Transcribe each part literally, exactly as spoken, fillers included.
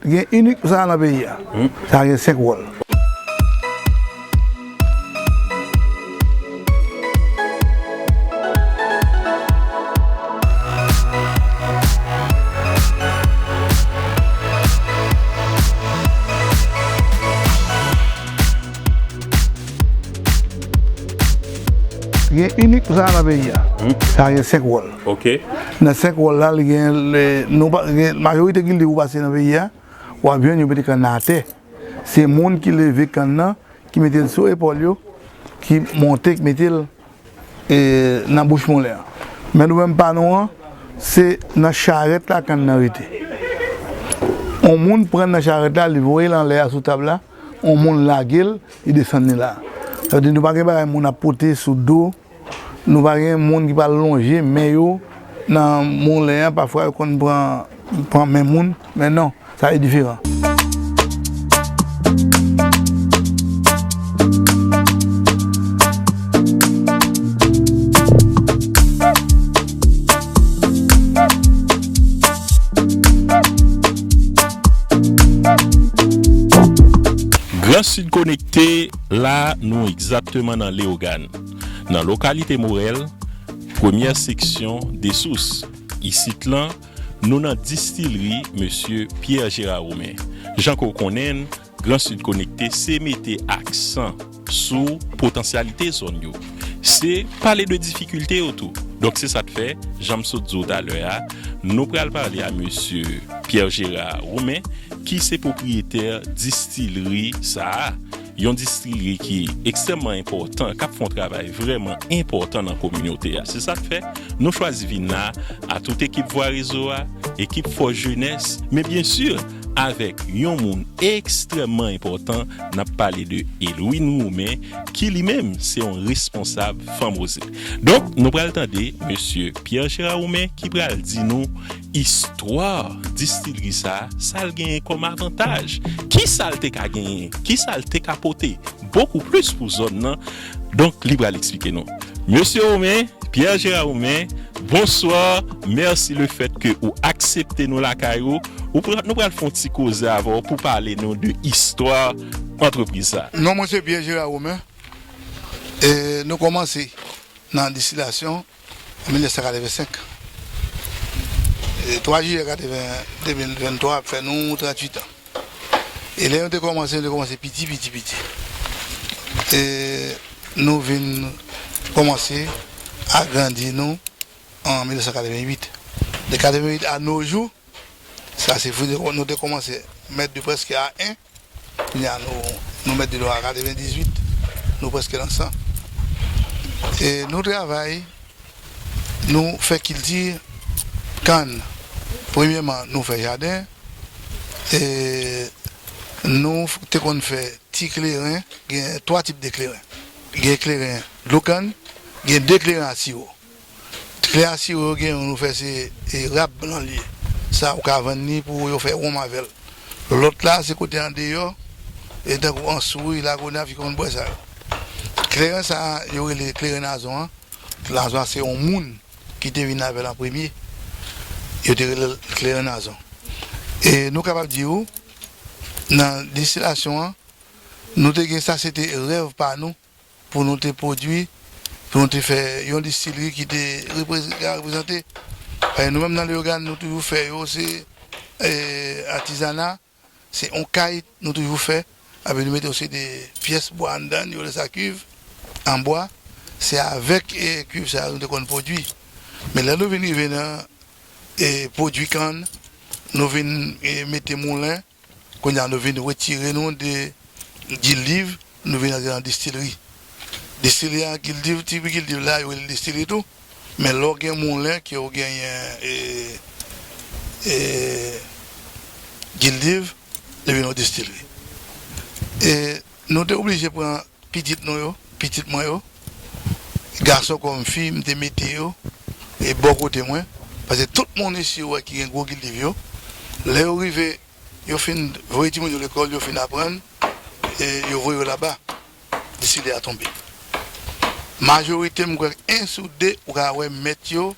Gen inik pou sa nan peyi a. Sa gen senk wòl. Gen inik pou sa nan peyi a. Sa gen senk wòl. Ok. Nan senk wòl la, li gen, le, nou pa, gen, majorite gildiv ou pase nan peyi a, w ap jwenn yo mete kann nan atè. Se moun ki leve kann nan, ki mete l sou epòl yo, ki monte, ki mete l, e, nan bouch moulen an. Men nou menm pa nou an, se nan charèt la kann nan rete. On moun pran nan charèt la, li voye l anlè a sou tab la, on moun lage l, li desann li la. Sa vle di nou pa gen bagay moun ap pote sou do, nou pa gen moun ki pral lonje men yo nan moulen an, pafwa yo konn pran, pran men moun, men non, sa e diferan. Gran Sid Konekte, la nou egzakteman nan Leyogàn, nan lokalite Morèl, premyè seksyon Desous. Isit lan, nou nan distilri mesye Pierre Gérard Romain. Jan ke w konnen l, Gran Sid Konekte se mete aksan sou potansyalite zòn yo. Se pale de difikilte yo tou. Donk, se sa k fè, jan m sot di w talè a, nou pral pale a mesye Pierre Gérard Romain, ki se pwopriyetè distilri sa a. Yon distilri ki ekstrèmman enpòtan, k ap fè yon travay vrèman enpòtan nan kominote a. Se sa k fè, nou chwazi vin la, a tout ekip Vwa Rezo a, ekip Fòs Jenès, men byen si, avèk yon moun ekstrèmman enpòtan, n ap pale de Elwin Roumen, ki li menm se yon responsab Fanm Oze. Donk, nou pral tande mesye Pierre Gérard Roumen ki pral di nou istwa distilri sa, sa l genyen kòm avantaj, kisa l te ka genyen, kisa l te ka pote, bokou plis pou zòn nan. Donk, li pral eksplike nou. Mesye Roumen, Pierre Gérard Roumen, bonswa, mèsi lefètke ou aksepte nou lakay ou. Ou pral, nou pral fè yon ti koze avè w pou pale nou de istwa antrepriz sa. Non, mwen se Pierre Gérard Roumen. E nou kòmanse nan distilasyon an mil nèf san katrevensenk. E twa jiyè katreven, de mil venntwa ap fè nou tranntuit an. E lè nou te kòmanse, nou te kòmanse piti, piti, piti. E nou vin kòmanse agrandi nou an mil nèf san katreventuit. De katreventuit a nos jours, sa se fou, nou te kòmanse mèt de prèske a en. Kounye a nou, nou mèt de nou a katrevendizuit, nou prèske nan san. E nou travay, nou fè kilti kann. Premyèman, nou fè jaden. E nou te konn fè ti kleren, gen twa tip de kleren. Gen kleren dlo kann, gen de kleren a siwo. Kleren a siwo yo gen youn nou fè se, e, rab blan li ye. Sa ou ka vann li pou yo fè wonm avè l. Lòt la se kote andeyò, e tankou Ansouri, Lagonav ki konn bwè sa yo. Kleren sa a, yo rele kleren Nazon an. Nazon an se yon moun ki te vin avè l an premye. Yo te rele l kleren Nazon. E nou kapab di w, nan destilasyon an, nou te gen sa, se te rèv pa nou pou nou te pwodui, pou nou te fè yon distilri ki te reprez-, ka reprezante. Paske nou menm nan Leyogàn, nou toujou fè yo, se, e, atizana, se yon kay nou toujou fè, epi nou mete yon seri de pyès bwa anndan, yo rele sa kiv, an bwa, se avèk, e, kiv sa a nou te konn pwodui. Men lè nou vin rive nan, e, pwodui kann, nou vin, e, mete moulen, Kounye a nou vin retire nou de gildiv, nou vin antre nan distilri. Distilri a, gildiv, tipi gildiv la, yo rele l distilri tou. Men lè w gen moulen ke w genyen, e, e, gildiv, li vin yon distilri. E nou te oblije pran pitit nou yo, pitit mwen yo, gason kòm fi, m te mete yo, e bò kote mwen, paske tout moun isi ou wè ki gen gwo gildiv yo, lè yo rive, yo fin voye timoun yo lekòl, yo fin aprann, e yo voye yo laba, distilri a tonbe. Majorite, m kwè, en sou de, ou ka wè mèt yo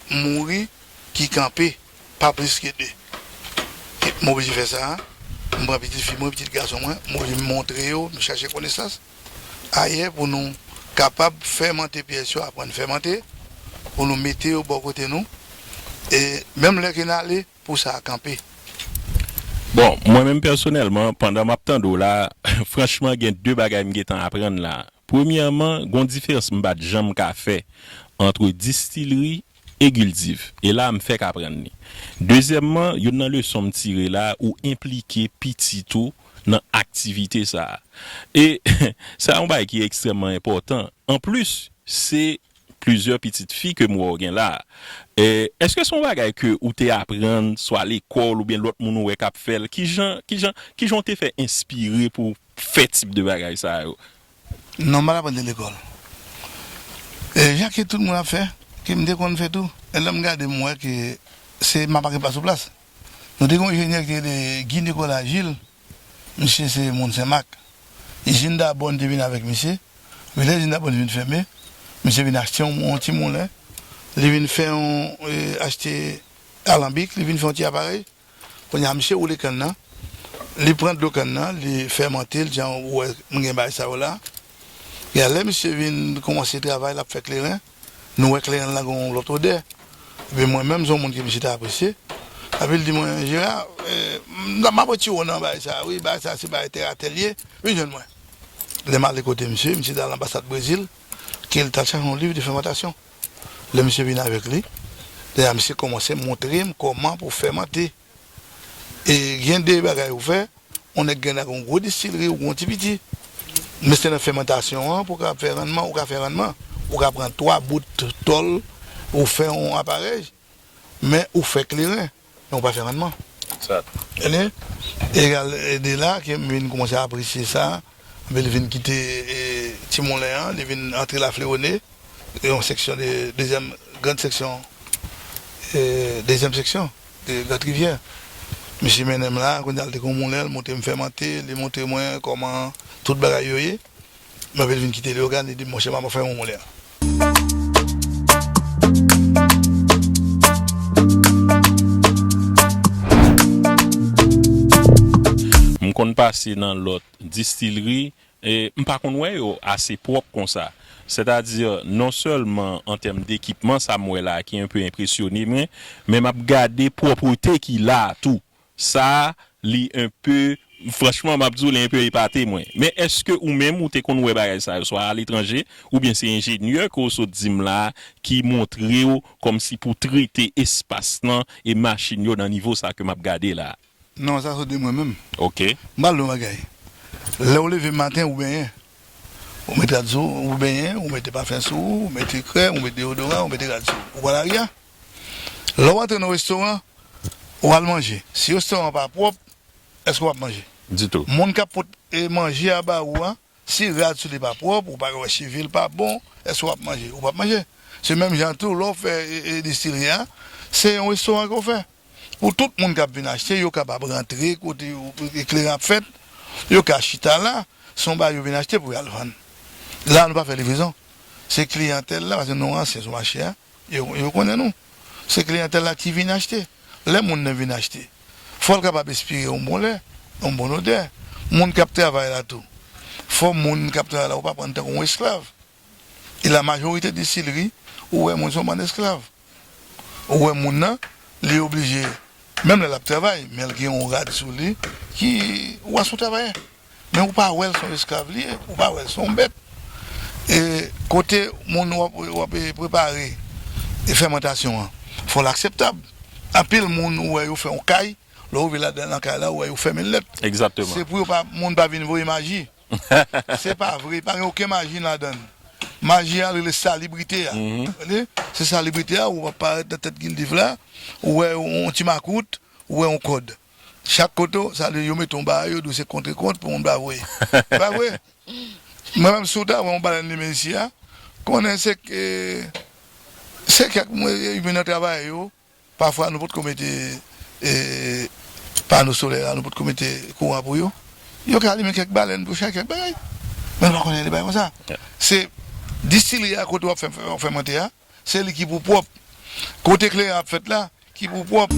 mouri ki kanpe, pa plis ke de. E m oblije fè sa a. M pran pitit fi mwen, pitit gason mwen, m oblije m montre yo, m chache konesans ayè pou nou kapab fèmante pyès yo, aprann fèmante, pou nou mete yo bò kote nou. E menm lè ke n ale, pou sa a kanpe. Bon, mwen menm pèsonèlman, pandan m ap tande w la, franchman, gen de bagay m gentan aprann la. Premyèman, gon diferans m pa t janm ka fè ant distilri e gildiv. E la, m fèk aprann li. Dezyèmman, youn nan leson m tire la, ou enplike pitit ou nan aktivite sa a. E sa yon bagay ki ekstrèmman enpòtan. Anplis, se plizyè pitit fi ke m wè w gen la a. E, èske se yon bagay ke ou te aprann, swa lekòl oubyen lòt moun ou wè k ap fè l? Kijan, kijan, kijan w te fè enspire pou w fè tip de bagay sa yo? Non, m pa t aprann de lekòl. E, jan ke tout moun ap fè, ke m te konn fè tou. E lè m gade, m wè ke se m ap okipe sou plas. Nou te gen yon enjenyè ki te rele Guy Nicolas Gilles. Misye se moun Senmak. Izin Dabòn te vin avèk misye. Epi lè izin Dabòn vin fèmen, misye vin achte yon, yon ti moulen. Li vin fè yon, e, achte alanbik, li vin fè yon ti aparèy. Kounye a, misye woule kann nan. Li pran dlo kann nan, li fèmante l, jan ou wè m gen bagay sa yo la. Epi lè misye vin kòmanse travay, l ap fè kleren, nou wè kleren lan gen yon lòt odè. Epi mwen menm, se yon moun ke misye te apresye. Epi l di mwen, Jera, e, m, m ap retire w nan bagay sa a, wi, bagay sa a, se bagay tèratè l ye, vin jwenn mwen. Lè m ale kote misye, misye t al anbasad Brezil, ke l t al chache yon liv de fèmantasyon. Lè misye vin avèk li, lè a misye kòmanse montre m kòman pou fèmante. E gen de bagay ou fè, yon nèg gen nan yon gwo distilri, ou gen yon ti piti. Men se nan fèmantasyon an, pou w ka fè rannman, ou ka fè rannman. Ou ka pran twa bout tòl, ou fè yon aparèy, men ou fè kleren, men ou pa fè rannman. Sa. Konnen? E de la ke m vin kòmanse apresye sa, epi li vin kite, e, ti moulen an, li vin antre Laflewone, yon seksyon de, dezyèm, grann seksyon, e, dezyèm seksyon de Grann Rivyè. Misye mennen m la, kounye a l te gen yon moulen, l montre m fèmante, li montre mwen kòman tout bagay yo ye. Mwen vin, vin kite Leyogàn, li di m, monchè, m ap fè yon moulen. M konn pase nan lòt distilri, e m pa konn wè yo ase pwòp konsa. Sètadi, non sèlman an tèm dekipman, sa m wè la ki enpe enpresyone mwen, men m ap gade pwòpte ki la a tou. Sa a, li enpe, franchman, m ap di w, li enpe epate mwen. Men èske ou menm, ou te konn wè bagay sa yo, swa aletranje, oubyen se enjenyè ke w sot di m la a, ki montre w kòmsi pou trete espas lan e machin yo nan nivo sa ke m ap gade la a? Non, sa sot de mwen menm. Ok. M pral di w yon bagay. Lè w leve maten, ou benyen. Ou mete rad sou ou, ou benyen, ou mete pafen sou ou, ou mete krèm, ou mete deyodoran, ou mete rad sou ou. Ou pran lari a. Lè w antre nan restoran, ou al manje. Si restoran an pa pwòp, èske w ap manje? Ditou. Moun k ap pot, e, manje a ba ou a, si rad sou li pa pwòp, ou pa wè cheve l pa bon, èske w ap manje? Ou p ap manje. Se menm jan tou, lè w fè, e, e, distilri a, se yon restoran ke w fè. Pou tout moun k ap vin achte, yo kapab rantre kote yo, e, kleren ap fèt, yo ka chita la, se yon bagay yo vin achte pou y al vann. La, nou pa fè livrezon. Se kliyantèl la, paske nou ansyen sou mache a, yo, yo konnen nou. Se kliyantèl la ki vin achte. Lè moun nan vin achte, fò l kapab espire yon bon lè, yon bon odè. Moun k ap travay la tou, fò moun k ap travay la, ou pa pran l tankou yon esklav. E la majorite distilri, ou wè moun se yon bann esklav. Ou wè moun nan, li oblije, menm lè l ap travay, men l gen yon rad sou li, ki, ou wè se yon travayè. Men ou pa wè l se yon esklav li ye, ou pa wè l se yon bèt. E kote moun w ap, w ap, e, prepare, e, fèmantasyon an, fò l akseptab. Anpil moun ou wè yo fè yon kay, lè w rive ladan nan kay la, ou wè yo fèmen l nèt. Egzakteman. Se pou yo pa, moun pa vin voye maji. Se pa vre, pa gen okenn maji ladan l. Maji a rele salibrite a. Tande? Se salibrite a, ou ap parèt nan tèt gildiv la, ou wè yon ti makout, ou wè yon kòd. Chak kote w, sa vle di yo mete yon bagay, yo di w se kont e kont pou moun pa voye. Se pa vre? Mwen menm, si w ta wè yon balèn limen isi a, konnen se, e, se kèk moun, e, youn nan travayè yo, pafwa nou potko mete, e, pano solè la, nou potko mete kouran pou yo. Yo ka limen kèk balèn pou chache kèk bagay. Men nou pa konnen de bagay konsa. Se distilri a kote w ap fè, fè, fèmante a, se li ki pou pwòp. Kote kleren ap fèt la, ki pou pwòp.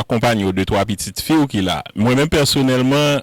akonpanye w de twa pitit fi w ki la. Mwen menm pèsonèlman,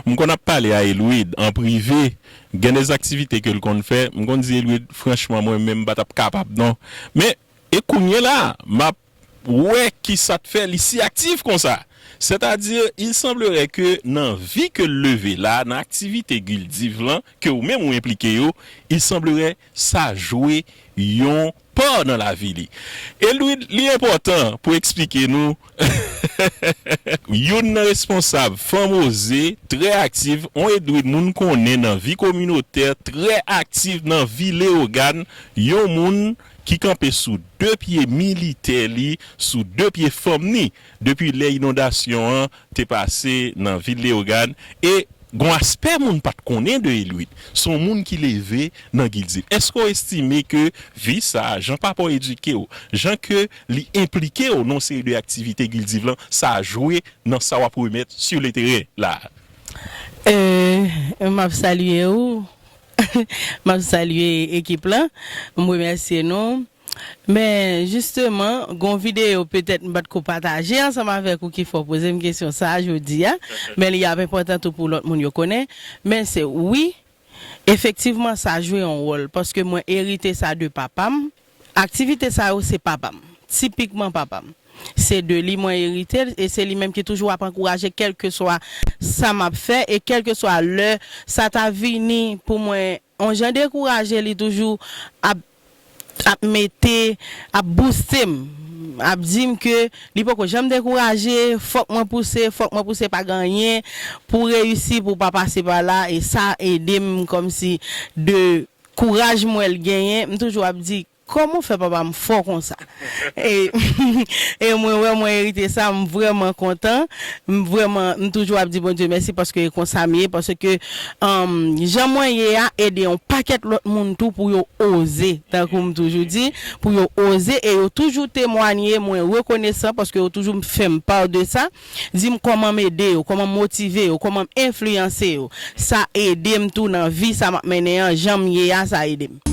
m konn ap pale a Eloïd an prive, gen de aktivite ke l konn fè, m konn di Eloïd, franchman, mwen menm m pa t ap kapab non. Men, e kounye la, m ap wè ki sa t fè li si aktif konsa. Sètadi, il semblerait que nan vi ke l leve la, nan aktivite Guildive lan, ke ou menm ou enplike yo, il semblerait sa jwe yon pa nan lavi li. E li, li enpòtan pou eksplike nou youn nan responsab Fanm Oze, trè aktif, on Edwid moun konnen nan vi kominotè, trè aktif nan vi Leyogàn, yon moun ki kanpe sou de pye militè li, sou de pye fanm ni, depi lè inondasyon an te pase nan vil Leyogàn, e gon aspè moun pa t konnen de Eloïd. Se yon moun ki leve nan Guildive. Èske w estime ke vi sa, jan papa w edike w, jan ke li enplike w nan yon seri de aktivite Guildive lan, sa jwe nan sa w ap remèt sur le terrain la? Euh, m ap salye ou. M ap salye ekip lan. M remèsye nou. Men, jisteman, gon videyo petèt m pa t ko pataje ansanm avèk ou ki fè w poze m kesyon sa a jodi a. Men li ap enpòtan tou pou lòt moun yo konnen. Men se wi, efektivman, sa jwe yon wòl. Paske mwen erite sa de papa m. Aktivite sa yo, se papa m. Tipikman papa m. Se de li mwen erite l e se li menm ki toujou ap ankouraje kèlkeswa sa m ap fè e kèlkeswa lè sa ta vini pou mwen yon jan dekouraje, li toujou ap ap mete, ap bouste m, ap di m ke li poko janm dekouraje, fòk mwen pouse, fòk mwen pouse, pa gen anyen pou reyisi, pou pa pase pa la, e sa ede m kòmsi de kouraj m wè l genyen, m toujou ap di, kòman w fè papa m fò konsa? E, e mwen wè mwen erite sa, m vrèman kontan, m vrèman, m toujou ap di Bondye mèsi paske e konsa m ye, paske um, jan mwen ye a ede yon pakèt lòt moun tou pou yo oze, tankou m toujou di, pou yo oze e yo toujou temwanye, mwen rekonesan paske yo toujou fè m pa de sa, di m kòman m ede yo, kòman m motive yo, kòman m enfliyanse yo. Sa ede m tou nan vi sa m ap mennen an, jan m ye a, sa ede m.